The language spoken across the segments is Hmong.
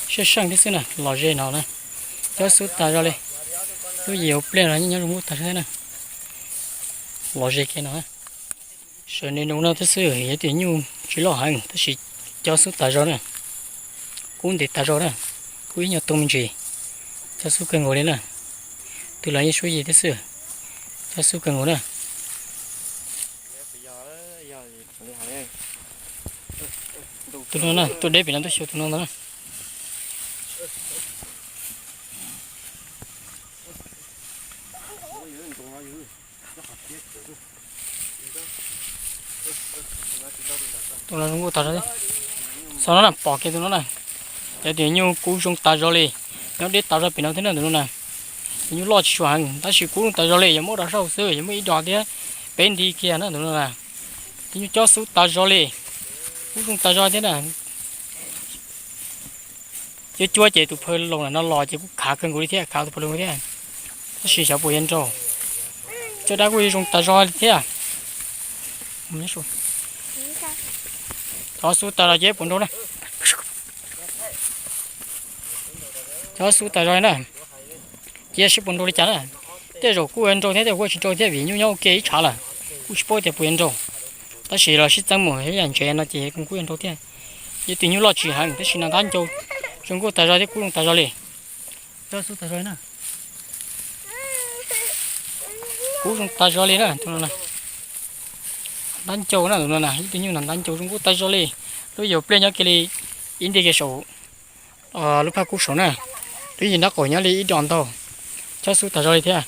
Sab seej thiab xwb na, los ze no na. Cob xub tas zog li. Lub yim pliaj no nyob zoo nkauj tas zog thiab na. Los ze kiag no. Sawv nres nroos no thiab xwb, yog tias nyuj tsis loj heev tab sis cob xub tas zog na. Kub ntev tas zog na. Kub ib nyuag tu me ntsis. Cob xub kawg nkaus li na. Twb los yeej suab yig thiab xwb. Cob xub kawg nkaus na. Tus no na, tuaj deb pem no tuaj xyuas tus no ntag na. Tus no zoo nkauj tas zog. Xov no na, pom kiag tus no na. Cov tias nyuj kub zoo tas zog li. Nyob deb tas zog pem no thiab na tus no na. Nyuj loj tsis tshua heev tab sis kub zoo tas zog li, yog muab rau saum xwb, yog muaj ib dos thiab peb nti kiag na tus no na. Nyuj cob xub tas zog li. Kub zoo tas zog thiab na. Cuab cuab ces tus phaw laus no los ces kuj khav kawg nkaus li thiab, khav tus phaw laus thiab. Tab sis xyov puas yuav nrau. Caj dab kuj zoo tas zog li thiab. Cob xub tas zog ces puas nrau na. Cob xub tas zog na. Cia seb puas nrau li cas na. Tej zaum kuj yuav nrau thiab tej zaum kuj tsis nrau thiab vim nyuj nyob ua ke ib tshav lawm. Kuj tsis paub tias puas yuav nrau. Tab sis los sib txeeb mus yam ntsev no ces kuj yuav nrau thiab. Yog tus nyuj loj tsis heev tab sis nas ntab ncau, zoo nkauj tas zog thiab kub zoo tas zog li. Cob xub tas zog li na. Kub zoo tas zog li na tus no na. Ntab ncau na tus no na, ib tug nyuj nas ntab ncau zoo nkauj tas zog li. Lub yim pliaj nyob kiag li ib nti kiag saum lub phaj kub saud na. Lub yim nrab qaum nyob li ib dos ntau. Cob xub tas zog li thiab.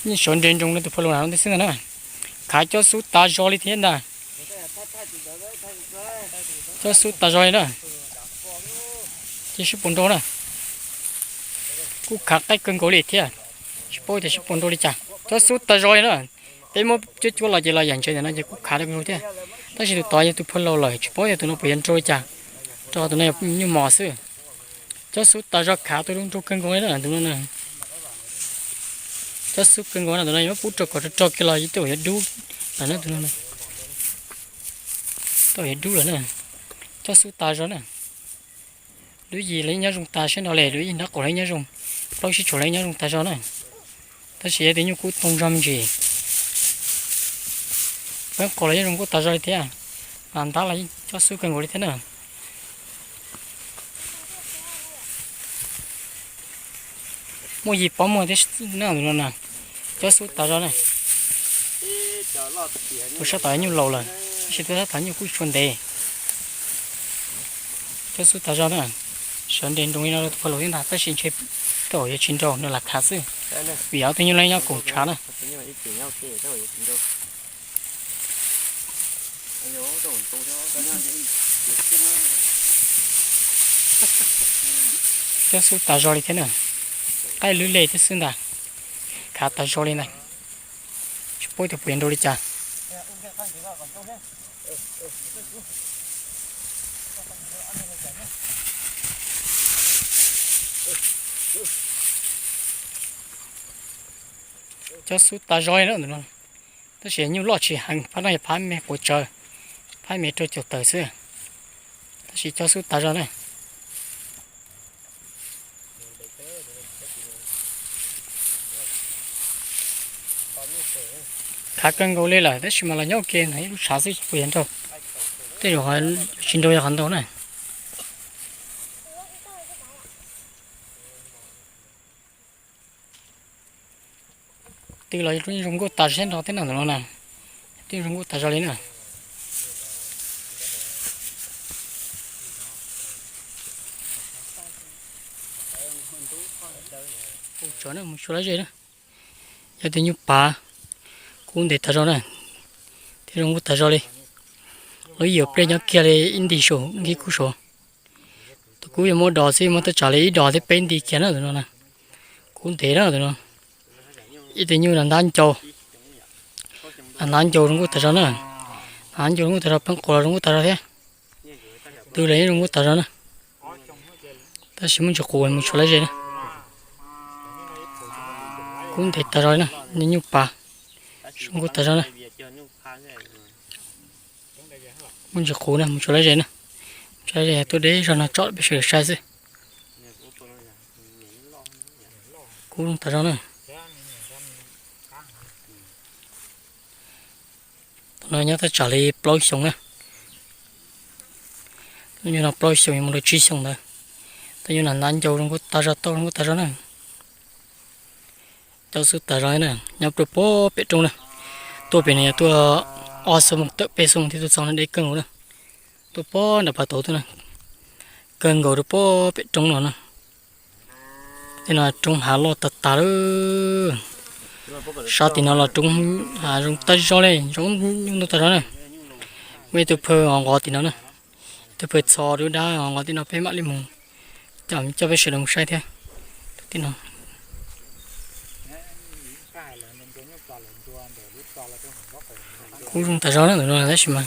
Yeej sawv nres nroos li tus phaw laus no ntawd xwb ntag na. Khav cob xub tas zog li thiab ntag. Cob xub tas zog li na. Cia seb puas nrau na. Kuj khav qaib kawg nkaus li thiab. Tsis paub tias seb puas nrau li cas. Cob xub tas zog li na. Peb muab cuab cuab los ces los yam ntsev ntawm no ces kuj khav kawg nkaus thiab. Tab sis tus tod yog tus phaw laus lawm tsis paub tias tus no puas yuav nrau li cas. Rau tus no yog nyuj mos xwb. Cob xub tas zog khav tus zoo nrau kawg nkaus li na tus no na. Cob xub kawg nkaus na tus no yog muab pub rau kom rog rog kiag los yeej tau yuav dub lawm na tus no. Tau yuav dub lawm na. Cob xub tas zog na. Lub yim los yeej nyob zoo tas siab no li, lub yim nrab qaum los yeej nyob zoo, plaub sib tshuam los yeej nyob zoo tas zog na. Tab sis yog tias nyuj kub toog zog me ntsis. Peeb qaum los yeej zoo nkauj tas zog li thiab. Nas ntab los yeej cob xub kawg nkaus li thiab na. Muaj yim pob muag thiab na tus no na. Cob xub tas zog na. Tus sab tom nyuj laus lawm tab sis tus sab tom nyuj kub tshua ntev. Cob xub tas zog na. Sawv nres nroos li no rau tus phaw laus thiab ntag tab sis ntshe tej zaum yuav tsis nrau nws lam khav xwb. Vim ob tug nyuj loj nyob koom tshav na. Cob xub tas zog li thiab na. Qaij lwb le thiab xwb ntag. Khav tas zog li ntag. Tsis paub tias puas yuav nrau li cas. Cob xub tas zog li na. Tab sis nyuj loj tsis heev, phab no yog phab me quav tsawv, phab me rau caum tawm xwb. Tab sis cob xub tas zog na. Khav kawg nkaus li lawm tab sis mas los nyob ua ke ntawm ib lub tshav xwb tsis pub yog nrau. Tej zaum tsis nrau yog qhov ntau na. Twb los zoo nkauj tas zog thiab no tus no na. Twb zoo nkauj tas zog li na. Mus tsuav lawv ze na. Yog tus nyuj pav, kub ntev tas zog na, thiab zoo nkauj tas zog li. Lub yim pliaj nyob kiag li ib nti saum nkib kub saud. Tus kub yuav muab dos xwb, muab tej tsam li ib dos thiab peb nti kiag na tus no na. Kub ntev na tus no. Ib tug nyuj nas ntab ncau, nas ntab ncau zoo nkauj tas zog na. Nas ntab ncau zoo nkauj tas zog, peeb qaum los zoo nkauj tas zog thiab. Twb los yeej zoo nkauj tas zog na. Tab sis muaj ntsis qus mus tsuav lawv ze na. Kub ntev tas zog na, nyuj pas zoo nkauj tas zog na. Muaj ntsis qus na, mus tsuav lawv ze na. Saib tuaj deb zog no tsom peb sawv daws saib xwb. Kub tas zog na. Tus no nyob thaj tsam li plaub xyoo na. Tus nyuag no plaub xyoo yuav mus rau tsib xyoo ntawd. Tus nyuag no hnav ncau zoo nkauj tas zog, tauj zoo nkauj tas zog na. Cov xub tas zog na, nyob rau puag pem roob na. Tuaj pem no yog tuaj ob xuab moos tawm peb xuab moos thiaj tuaj txog no, deb kawg nkaus na. Tuaj puag nram pas tauv tuaj na, kawg nkaus rau puag pem roob no na. Tej no roob hav loj tag tag lawm. Sab tim no los roob hav zoo tag zog li, zoo nyuj ntau tag zog na. Muaj ib tug phaw nqos nqos tim no na, ib tug phaw txho dub dab nqos nqos tim no, peb mam li mus coj peb sawv daws mus saib thiab. Tim no kub zoo tas zog na tus no, tab sis mas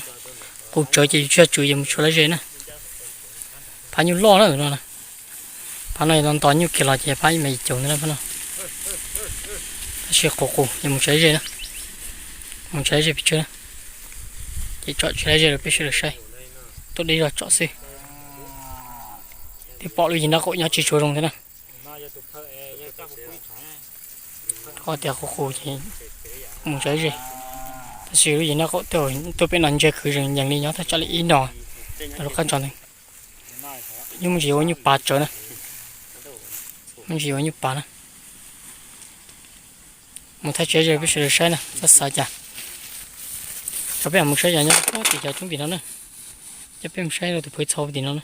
qus tsawv ces tsis yog tswv, yuav mus tshuav lawv ze na. Phab nyuj loj na tus no. Phab no yog nto nyuj kiag los ces phab mas yim caum ntawd na phab no. Tab sis qus qus yuav mus tshuav lawv ze na. Mus tshuav lawv ze pes tsawg na. Ces tsom tshuav lawv ze rau peb sawv daws saib. Tuaj deb zog tsom xwb. Twb pom lub yim nraub qaum nyob tsis tshua zoo thiab na. Rau qhov tias qus qus ces mus tshuav lawv ze. Tab sis lub yim nraub qaum tuaj pem no ntsia khwv zees yees li, nyob thaj tsam li ib no ntawm lub qab ntso ntawd. Nyuj me ntsis yuav ua nyuj pas tsawv na. Me ntsis yuav ua nyuj pas na. Mus thaij tsis ze peb sawv daws saib na, txhob xav cas. Cov peb mus saib yog nyob puag tim cov roob tim no na. Cov peb mus saib rau tus phaw txho tim no na.